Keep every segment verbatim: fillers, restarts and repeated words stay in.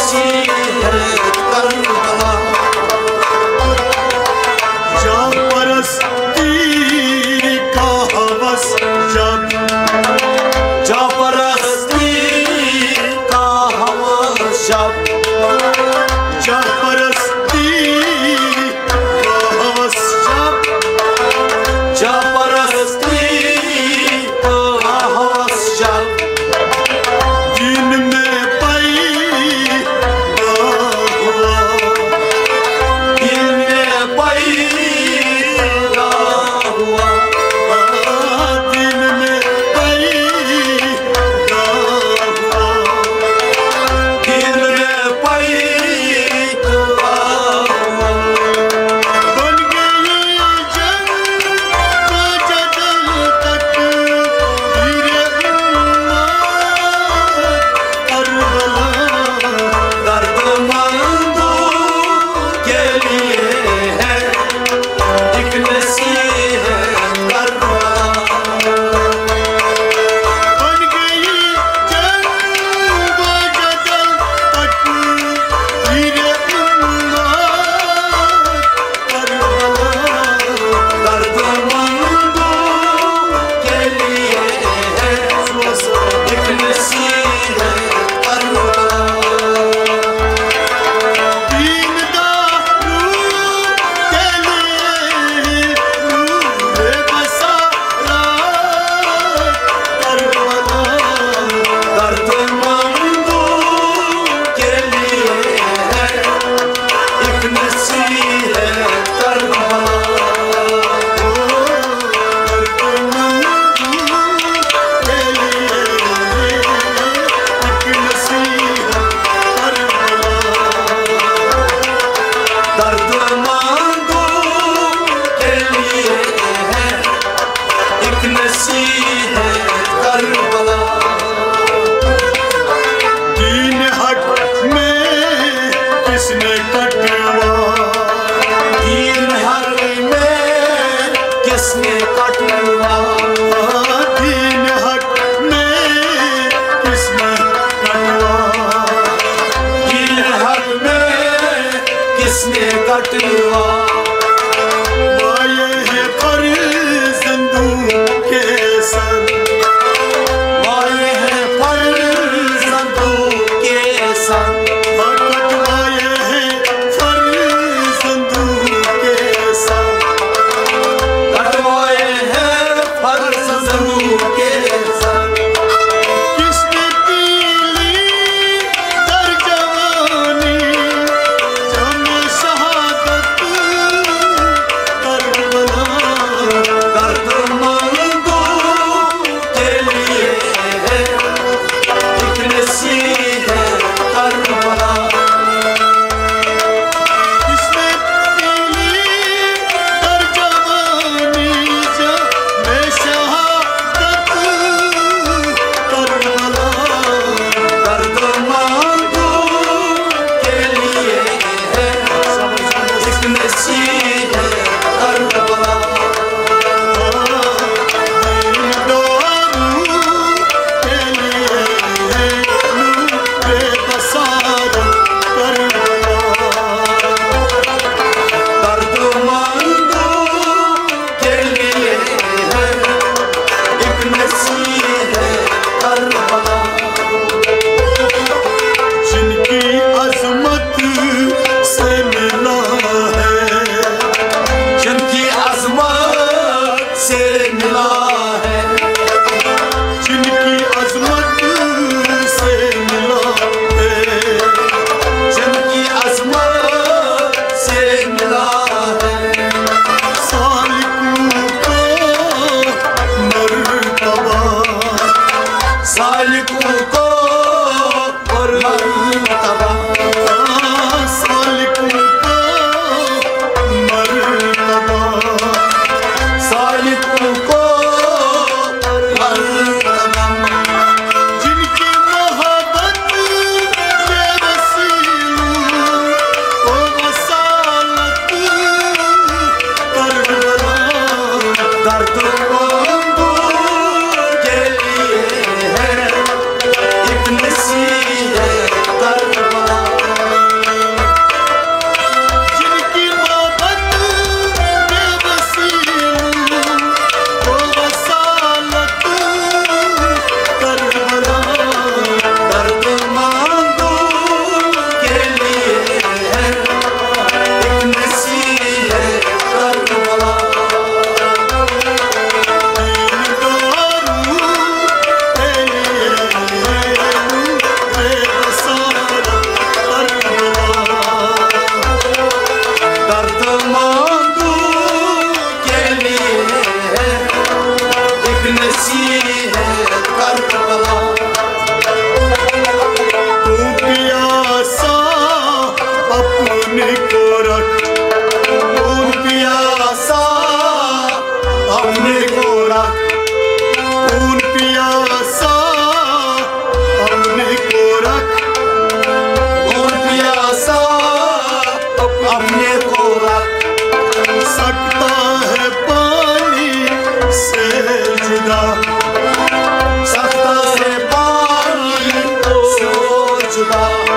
جا پرستی کا ہوس جب، جا پرستی کا ہوس جب، جا پرستی کا ہوس جب، جا پرستی کا ہوس جب، دین میں پیدا ہوا، دین میں پیدا ہوا، دین میں پیدا ہوا، دین میں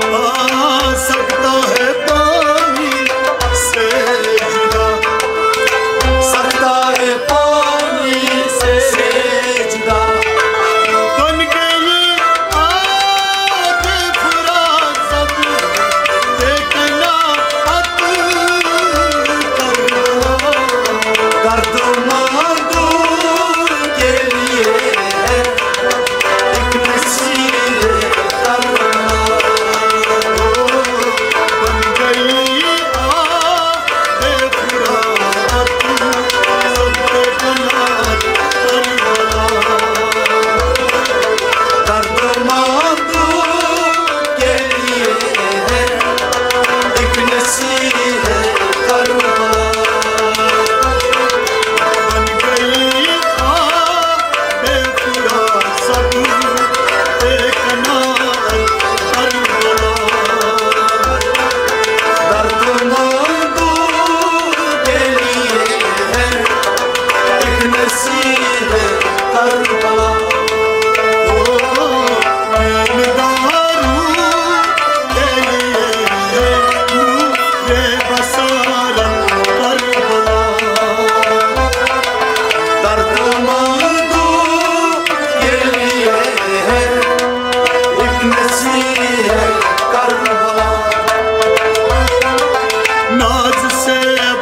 آ سکتا ہے پانی سے جدا، سکتا ہے پانی سے جدا۔ بن گئی آب فرات سب، دیکھنا ات کربلا۔ درد مندوں کے لیے ہے ایک نصیحت کربلا۔ بن گئی آب فرات، سب پہ بنا کربلا۔ درد مندوں کے لیے ہے ایک نصیحت کربلا۔ بن گئی آب فرات سب، ایک نعت کربلا۔ درد مندوں کے لیے ہے ایک نصیحت کربلا۔ او دینداروں کے لیے ہے نور بصارت کربلا۔ درد مندوں کے لیے ہے ایک نصیحت کربلا۔ ناز سے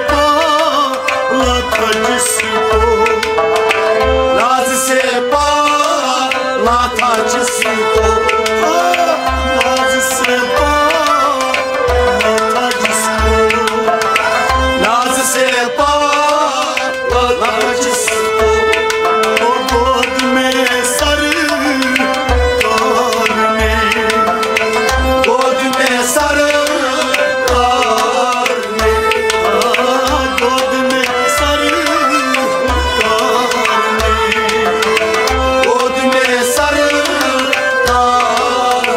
پالا تھا جس کو، ناز سے پالا تھا جس کو، ناز سے پالا تھا جس کو، ناز سے پالا تھا جس کو، وہ گود میں سرکار نے، گود میں سرکار نے، گود میں سرکار نے، گود میں سرکار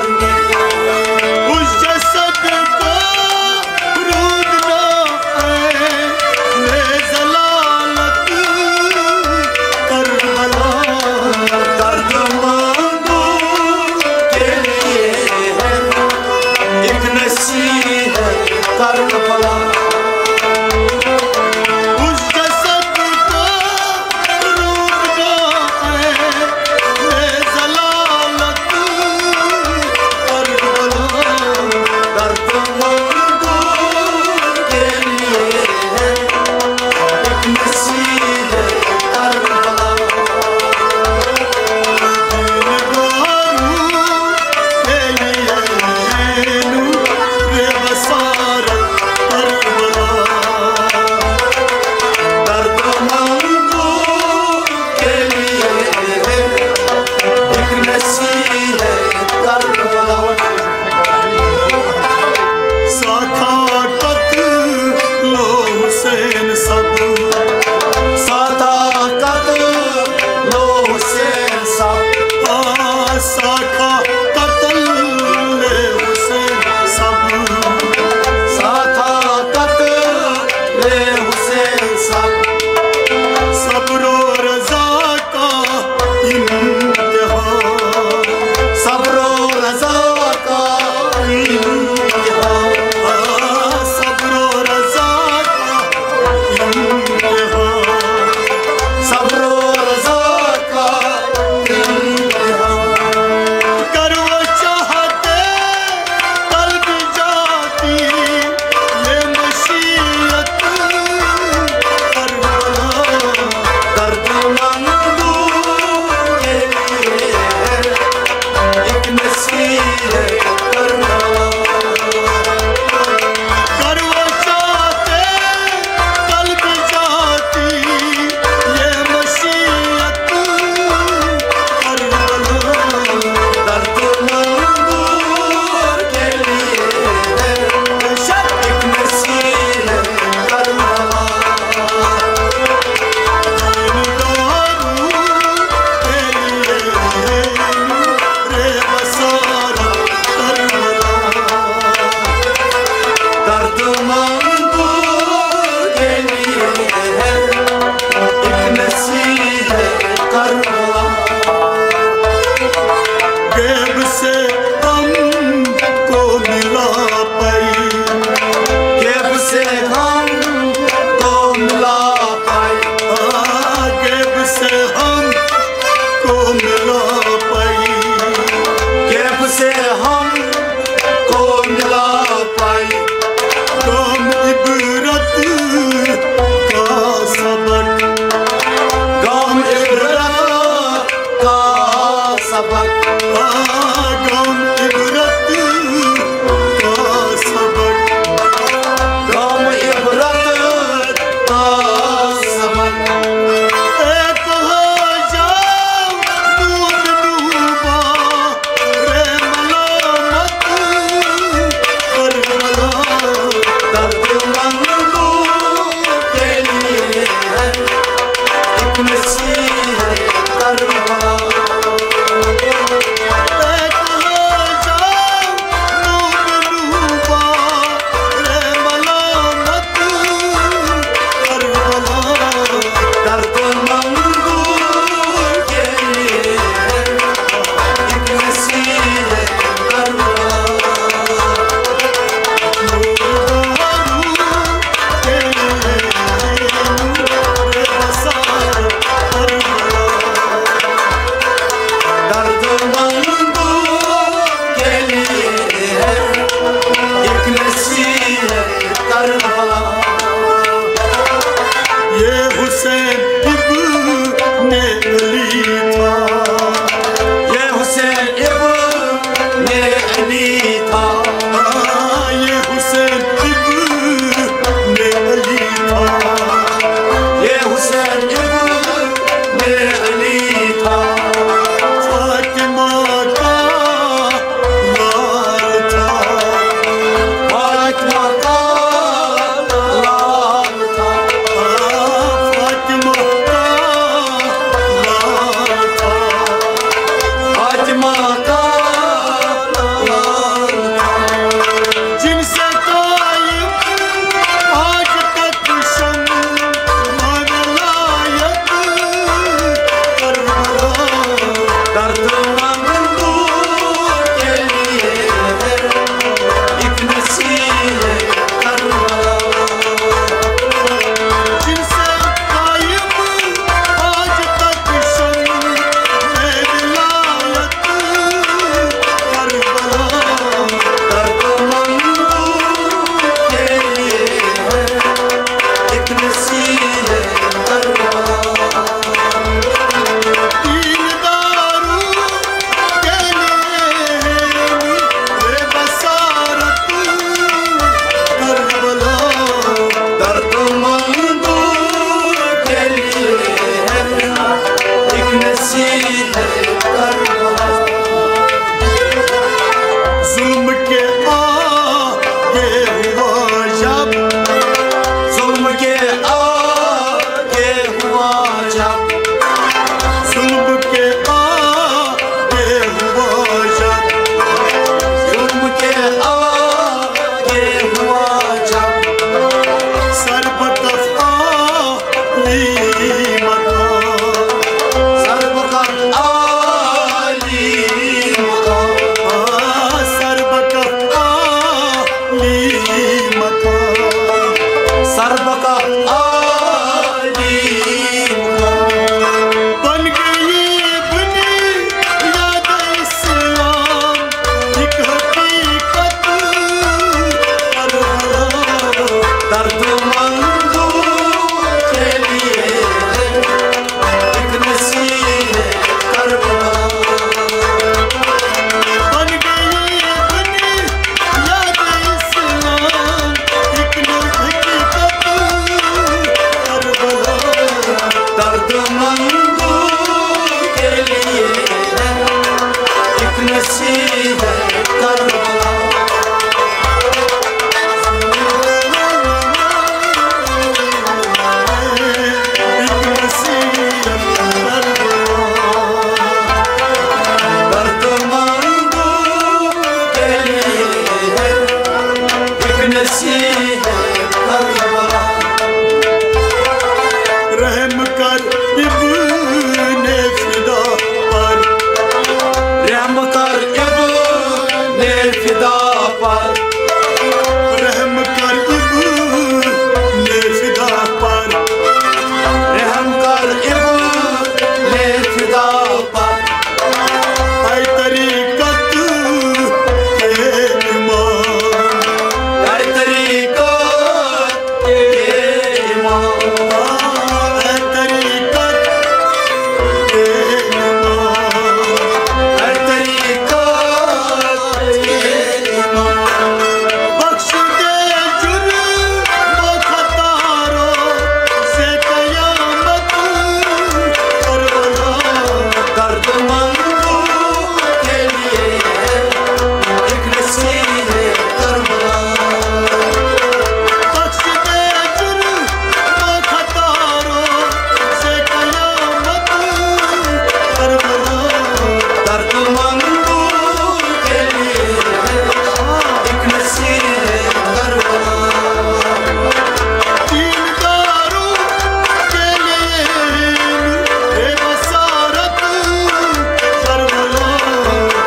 نے۔ اس جسد کو رودنا ہے ذلالت کربلا۔ درد مندوں کے لیے ہے ایک نصیحت کربلا۔ اس جسد کو رودنا ہے ذلالت کربلا۔ درد مندوں کے لیے ہے ایک نصیحت کربلا۔ دینداروں کے لیے ہے نور بصارت کربلا۔ درد مندوں کے لیے ہے ایک نصیحت کربلا۔ سا تھا قتل حسین سب، سا تھا قتل حسین سب، آ، سا تھا قتل حسین سب، سا تھا قتل حسین سب، صبر و رضا کا انتہا، صبر و رضا کا انتہا، صبر و رضا کا انتہا، صبر و رضا کا انتہا۔ کر وہ چاہتے قلب جاتی یہ مشیت کربلا۔ درد مندوں کے لیے ہے ایک نصیحت کربلا۔ کر وہ چاہتے قلب جاتی یہ مشیت کربلا۔ درد مندوں کے لیے ہے ایک نصیحت کربلا۔ دینداروں کے لیے ہے نور بصارت کربلا۔ درد مندوں کے لیے ہے ایک نصیحت کربلا۔ غیب سے ہم کو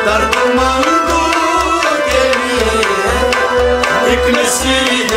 دردمندوں کے لیے ایک نصیحت